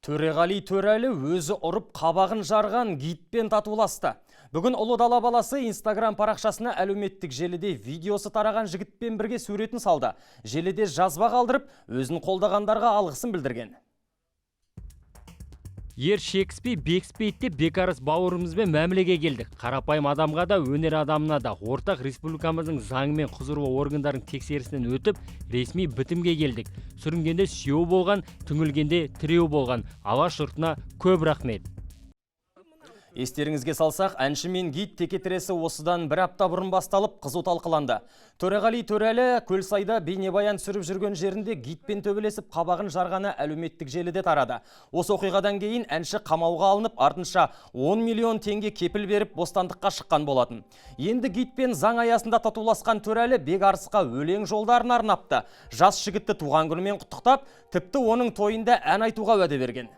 Төреғали Төрәлі өзі ұрып қабағын жарған гидпен татуласты. Бүгін ұлы дала баласы Инстаграм парақшасына әлеуметтік желіде видеосы тараған жігітпен бірге суретін салды. Желіде жазба қалдырып, өзін қолдағандарға алғысын білдірген. Ер шекіспей, бекіспейді деп Бекарыс бауырымызбен мәмілеге келдік. Қарапайым адамға да, өнер адамына да ортақ республикамыздың заңы мен құзырлы органдарының тексерісінен өтіп, ресми бітімге келдік. Сүрінгенде сүйеу болған, түңілгенде тіреу болған Алаш жұртына көп рахмет. Естеріңізге салсақ, әнші мен гид текетіресі осыдан бір апта бұрын басталып, қызу талқыланды. Төреғали Төрәлі Көлсайда бейнебаян түсіріп жүрген жерінде гидпен төбелесіп, қабағын жарғаны әлеуметтік желіде тарады. Осы оқиғадан кейін әнші қамауға алынып, артынша 10 миллион теңге кепіл беріп, бостандыққа шыққан болатын. Енді гидпен заң аясында татуласқан Төрәлі Бекарысқа өлең жолдарын арнапты. Жас жігітті туған күнімен құттықтап, тіпті оның тойында ән айтуға уәде берген.